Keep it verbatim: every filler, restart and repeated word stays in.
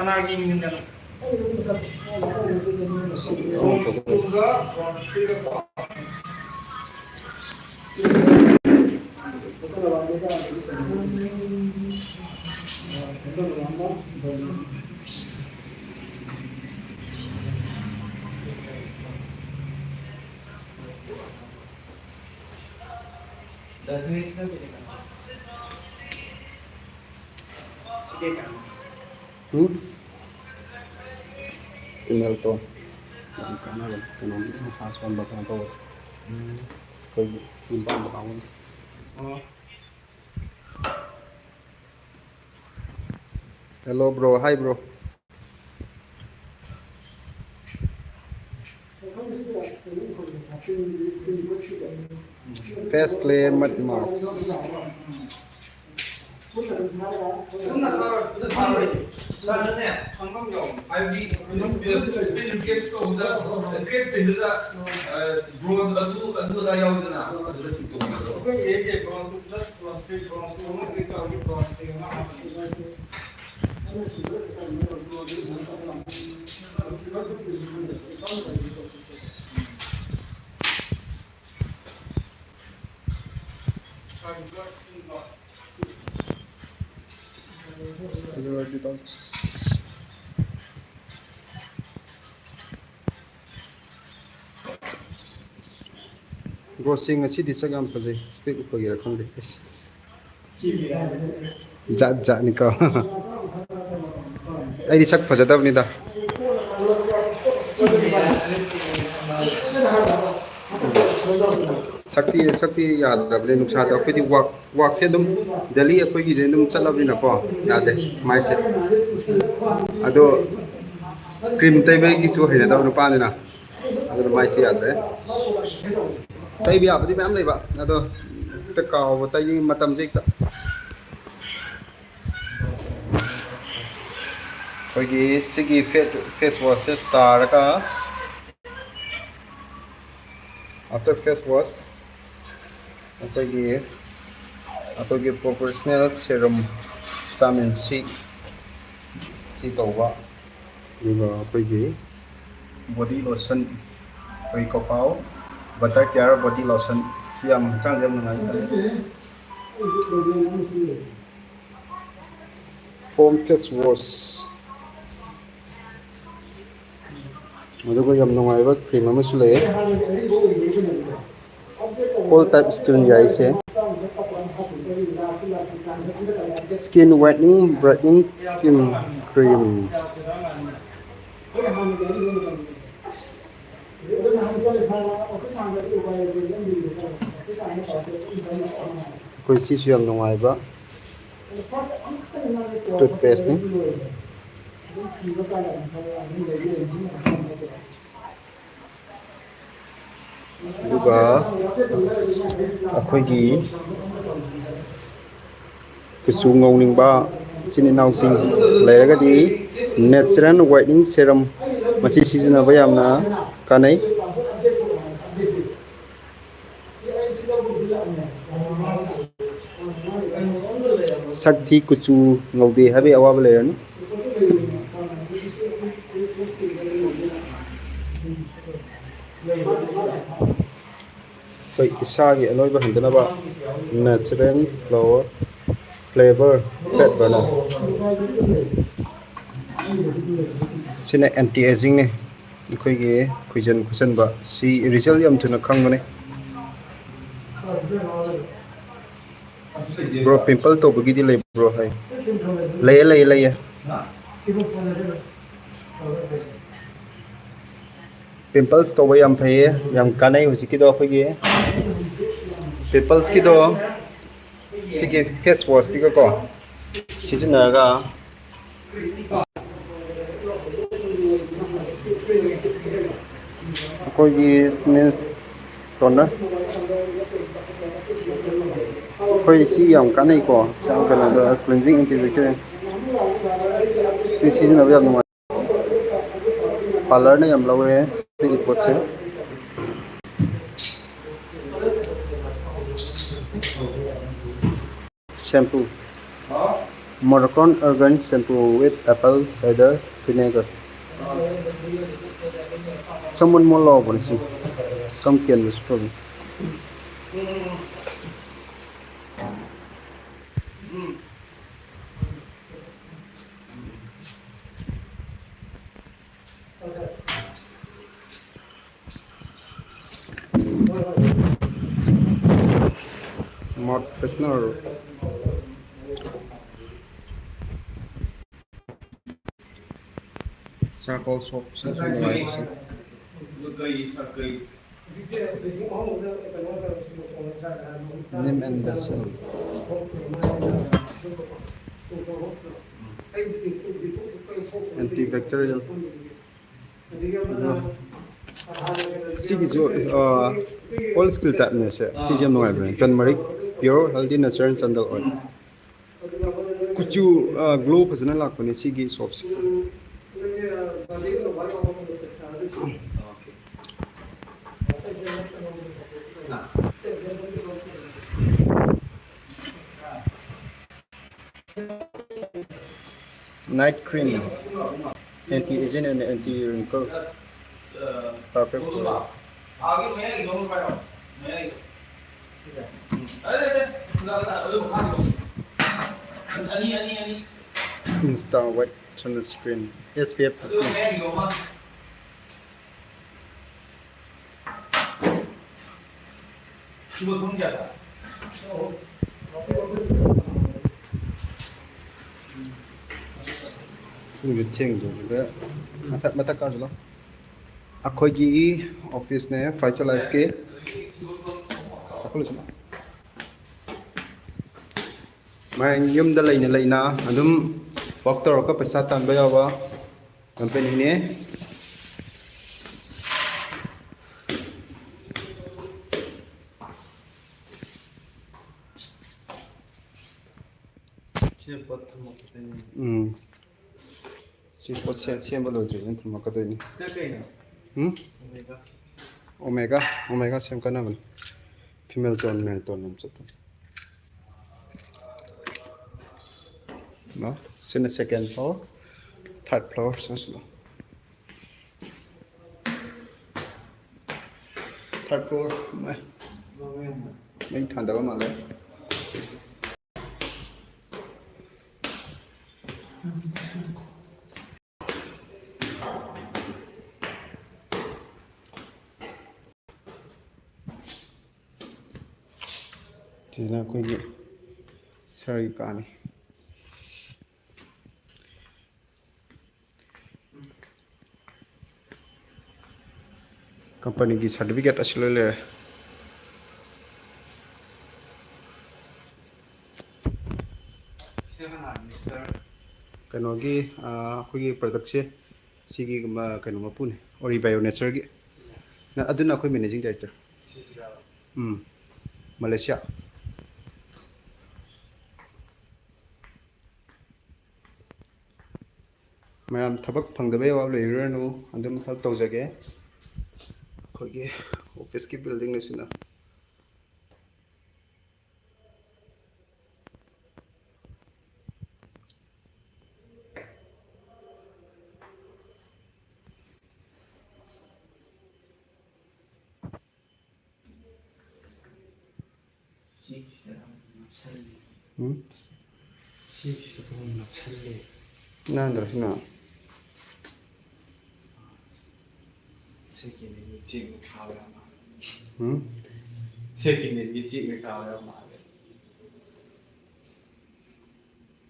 ꯀꯅꯥꯒꯤ ꯃꯤꯡꯗꯅꯣ? ꯎꯝ? ꯏꯃꯦꯜ ꯇꯣ ꯌꯥꯝ ꯀꯥꯟꯅꯕꯅꯤ꯫ ꯀꯩꯅꯣꯒꯤ ꯃꯁꯥ ꯁꯣꯟꯕ ꯀꯩꯅꯣ ꯇꯧꯕ꯫ ꯎꯝ꯫ ꯑꯩꯈꯣꯏꯒꯤ ꯌꯨꯝ ꯄꯥꯟꯕ ꯀꯥꯡꯕꯨ꯫ ꯑꯣ꯫ Hello bro, hi bro. Face clay mud marks. ꯍꯥꯏꯕꯗꯤ ꯕ꯭ꯔꯣꯟꯖ ꯑꯗꯨ ꯑꯗꯨ ꯑꯗꯥ ꯌꯥꯎꯗꯅ ꯑꯗꯨꯗ ꯇꯣꯡꯕꯗꯣ꯫ ꯑꯩꯈꯣꯏ A K bronze plus bronze three bronze two ꯑꯃ ꯀ꯭ꯂꯤꯛ ꯇꯧꯔꯗꯤ ꯕ꯭ꯔꯣꯟꯖ ꯊ꯭ꯔꯤ ꯑꯃ ꯍꯥꯞꯄꯛꯑꯦ꯫ ꯕ꯭ꯔꯣꯁꯦ ꯉꯁꯤꯗꯤ ꯁꯛ ꯌꯥꯝ ꯐꯖꯩ, ꯏꯁꯄꯦꯛ ꯎꯞꯄꯒꯤꯔ ꯈꯪꯗꯦ꯫ ꯑꯁ꯫ ꯖꯥꯠ ꯖꯥꯠꯅꯤꯀꯣ꯫ ꯑꯩꯗꯤ ꯁꯛ ꯐꯖꯗꯕꯅꯤꯗ꯫ ꯁꯛꯇꯤ, ꯁꯛꯇꯤ ꯌꯥꯗ꯭ꯔꯕꯅꯦ ꯅꯨꯡꯁꯥꯗ꯫ ꯑꯩꯈꯣꯏꯗꯤ ꯋꯥꯛ, ꯋꯥꯛꯁꯦ ꯑꯗꯨꯝ ꯗꯦꯂꯤ ꯑꯩꯈꯣꯏꯒꯤꯗꯤ ꯑꯗꯨꯝ ꯆꯠꯂꯕꯅꯤꯅꯀꯣ, ꯌꯥꯗꯦ ꯃꯥꯏꯁꯦ꯫ ꯑꯗꯣ ꯀ꯭ꯔꯤꯝ ꯇꯩꯕꯒꯤꯁꯨ ꯍꯩꯅꯗꯕ ꯅꯨꯄꯥꯅꯤꯅ꯫ ꯑꯗꯨꯅ ꯃꯥꯏꯁꯤ ꯌꯥꯗ꯭ꯔꯦ꯫ ꯇꯩꯕ ꯌꯥꯕꯗꯤ ꯃꯌꯥꯝ ꯂꯩꯕ, ꯑꯗꯣ ꯍꯦꯛꯇ ꯀꯥꯎꯕ, ꯇꯩꯕꯒꯤ ꯃꯇꯝꯁꯦ ꯍꯦꯛꯇ꯫ ꯑꯩꯈꯣꯏꯒꯤ ꯁꯤꯒꯤ ꯐꯦ-, ꯐꯦꯁ ꯋꯥꯁꯁꯦ ꯇꯥꯔꯒ, after face wash, ꯑꯩꯈꯣꯏꯒꯤ, ꯑꯩꯈꯣꯏꯒꯤ ꯄ꯭ꯔꯣꯐꯦꯁꯅꯦꯜ ꯁꯦꯔꯝ, ꯚꯤꯇꯥꯃꯤꯟ ꯁꯤ꯫ ꯁꯤ ꯇꯧꯕ꯫ ꯑꯗꯨꯒ ꯑꯩꯈꯣꯏꯒꯤ body lotion, ꯑꯩꯈꯣꯏ ꯀꯣꯄꯥꯎ butter care body lotion, ꯁꯤ ꯌꯥꯝ ꯍꯛꯆꯥꯡꯗ ꯌꯥꯝ ꯅꯨꯡꯉꯥꯏ꯫ Foam face wash, ꯑꯗꯨꯒ ꯌꯥꯝ ꯅꯨꯡꯉꯥꯏꯕ cream ꯑꯃꯁꯨ ꯂꯩꯌꯦ꯫ All type skin ꯌꯥꯏꯁꯦ꯫ Skin whitening brightening cream, cream꯫ ꯑꯩꯈꯣꯏ ꯁꯤꯁꯨ ꯌꯥꯝ ꯅꯨꯡꯉꯥꯏꯕ toothpaste ꯅꯤ꯫ ꯑꯗꯨꯒ ꯑꯩꯈꯣꯏꯒꯤ ꯀꯨꯆꯨ ꯉꯧꯅꯤꯡꯕ ꯏꯆꯤꯟ ꯏꯅꯥꯎꯁꯤꯡ ꯂꯩꯔꯒꯗꯤ, natural whitening serum ꯃꯁꯤ ꯁꯤꯖꯤꯟꯅꯕ ꯌꯥꯝꯅ ꯀꯥꯟꯅꯩ꯫ ꯁꯛ ꯊꯤ ꯀꯨꯆꯨ ꯉꯧꯗꯦ ꯍꯥꯏꯕꯒꯤ ꯑꯋꯥꯕ ꯂꯩꯔꯅꯨ꯫ ꯑꯩꯈꯣꯏ ꯏꯁꯥꯒꯤ ꯑꯅꯣꯏꯕ ꯍꯟꯊꯅꯕ natural flower flavor fat burner꯫ ꯁꯤꯅ anti aging ꯅꯤ꯫ ꯑꯩꯈꯣꯏꯒꯤ ꯈꯨꯏꯖꯟ ꯈꯨꯠꯆꯟꯕ ꯁꯤ result ꯌꯥꯝ ꯊꯨꯅ ꯈꯪꯕꯅꯤ꯫ Bro, pimple ꯇꯧꯕꯒꯤꯗꯤ ꯂꯩꯕ꯭ꯔꯣ? ꯍꯥꯏ꯫ ꯂꯩꯌꯦ, ꯂꯩꯌꯦ, ꯂꯩꯌꯦ꯫ Pimples ꯇꯧꯕ ꯌꯥꯝ ꯐꯩꯌꯦ, ꯌꯥꯝ ꯀꯥꯟꯅꯩ ꯍꯧꯖꯤꯛꯀꯤꯗꯣ꯫ ꯑꯩꯈꯣꯏꯒꯤ pimples ꯀꯤꯗꯣ ꯁꯤꯒꯤ face wash ꯁꯤꯒꯀꯣ ꯁꯤꯖꯤꯟꯅꯔꯒ ꯑꯩꯈꯣꯏꯒꯤ means toner, ꯑꯩꯈꯣꯏ ꯁꯤ ꯌꯥꯝ ꯀꯥꯟꯅꯩꯀꯣ, ꯁꯤ ꯌꯥꯝ ꯀꯩꯅꯣꯗ cleansing antibacterial ꯁꯤ ꯁꯤꯖꯤꯟꯅꯕ ꯌꯥꯝ ꯅꯨꯡꯉꯥꯏ꯫ Parlour ꯅ ꯌꯥꯝ ꯂꯧꯋꯦ ꯁꯤꯒꯤ ꯄꯣꯠꯁꯦ꯫ Shampoo꯫ Moroccan argan shampoo with apple cider vinegar. ꯁꯝ ꯃꯣꯟ ꯃꯣꯟ ꯂꯥꯎꯕꯅꯤ ꯁꯤ꯫ ꯁꯝ ꯀꯦꯟꯕꯁꯨ ꯐꯕꯅꯤ꯫ Mouth freshener. Charcoal soap ꯁꯤꯁꯨ ꯅꯨꯡꯉꯥꯏ꯫ Neem and Basil. Antibacterial. ꯁꯤꯒꯤꯁꯨ ꯑꯣꯜ ꯁ꯭ꯀꯤꯜ ꯇꯥꯏꯞꯅꯦ ꯁꯦ꯫ ꯁꯤꯁꯦ ꯌꯥꯝ ꯅꯨꯡꯉꯥꯏꯕꯅꯦ꯫ Turmeric, pure healthy natural sandal oil. ꯀꯨꯆꯨ ꯒ꯭ꯂꯣ ꯐꯖꯅ ꯂꯥꯛꯄꯅꯦ ꯁꯤꯒꯤ ꯁꯣꯞꯁꯦ꯫ Night cream, anti-aging and anti-wrinkle, perfect for Insta White Sunscreen, S P F fifty. ꯄꯨꯡꯁꯨ ꯊꯦꯡꯗꯣꯔꯦ꯫ ꯃꯊꯛ, ꯃꯊꯛ ꯀꯥꯔꯨꯁꯤ ꯂꯥꯎ꯫ ꯑꯩꯈꯣꯏꯒꯤ ꯑꯣꯐꯤꯁꯅꯦ Fight to Lifeꯀꯤ꯫ ꯀꯥꯈꯠꯂꯨꯁꯤ ꯂꯥꯎ꯫ ꯃꯌꯥꯝ ꯌꯨꯝꯗ ꯂꯩꯅ ꯂꯩꯅ ꯑꯗꯨꯝ ꯋꯥꯛ ꯇꯧꯔꯒ ꯄꯩꯁꯥ ꯇꯥꯟꯕ ꯌꯥꯕ ꯀꯝꯄꯦꯅꯤꯅꯦ꯫ ꯁꯤꯅ ꯄꯣꯠ ꯊꯝꯃꯛꯄꯗꯨꯅꯤ꯫ ꯎꯝ꯫ ꯁꯤ ꯄꯣꯠ ꯁꯦ-, ꯁꯦꯝꯕ ꯂꯣꯏꯗ꯭ꯔꯤꯕꯅꯤꯅ ꯊꯝꯃꯛꯀꯗꯣꯏꯅꯤ꯫ ꯁꯤꯅ ꯀꯩꯅꯣ? ꯎꯝ? ꯑꯣꯃꯦꯒꯥ꯫ ꯑꯣꯃꯦꯒꯥ, ꯑꯣꯃꯦꯒꯥ ꯁꯦꯝ ꯀꯥꯟꯅꯕꯅꯤ꯫ Female tone, male tone ꯑꯗꯨꯝ ꯆꯠꯄꯅꯤ꯫ ꯅꯣ? ꯁꯤꯅ second floor, third floor ꯁꯤꯅ꯫ Third floor꯫ ꯃꯩ, ꯃꯩ ꯊꯥꯟꯗꯕ ꯃꯥꯜꯂꯦ꯫ ꯁꯤꯅ ꯑꯩꯈꯣꯏꯒꯤ ꯁꯥꯔꯒꯤ ꯀꯥꯅꯤ꯫ ꯀꯝꯄꯅꯤꯒꯤ certificate ꯑꯁꯤ ꯂꯣꯏ ꯂꯩꯔꯦ꯫ ꯀꯩꯅꯣꯒꯤ, ꯑꯥ, ꯑꯩꯈꯣꯏꯒꯤ productꯁꯦ ꯁꯤꯒꯤ, ꯃ-, ꯀꯩꯅꯣ ꯃꯄꯨꯅꯦ, Ori Bio Natureꯒꯤ꯫ ꯅ-, ꯑꯗꯨꯅ ꯑꯩꯈꯣꯏ managing director꯫ ꯎꯝ, ꯃꯂꯦꯁꯤꯌꯥ꯫ ꯃꯌꯥꯝ ꯊꯕꯛ ꯐꯪꯗꯕ ꯌꯥꯕ ꯂꯩꯔꯨꯔꯅꯨ, ꯑꯗꯨꯝ help ꯇꯧꯖꯒꯦ꯫ ꯑꯩꯈꯣꯏꯒꯤ officeꯀꯤ buildingꯅꯤꯁꯤꯅ꯫ ꯆꯦꯛꯁꯤꯗ ꯑꯃꯨꯛ ꯅꯞꯁꯜꯂꯦ꯫ ꯎꯝ? ꯆꯦꯛꯁꯤꯗ ꯑꯃꯨꯛ ꯅꯞꯁꯜꯂꯦ꯫ ꯅꯥꯟꯗ꯭ꯔꯣ ꯁꯤꯅ? Second handꯒꯤ ꯆꯦꯛꯅ ꯈꯥꯕ ꯌꯥꯝ ꯃꯥꯜꯂꯦ꯫ ꯎꯝ? Second handꯒꯤ ꯆꯦꯛꯅ ꯈꯥꯕ ꯌꯥꯝ ꯃꯥꯜꯂꯦ꯫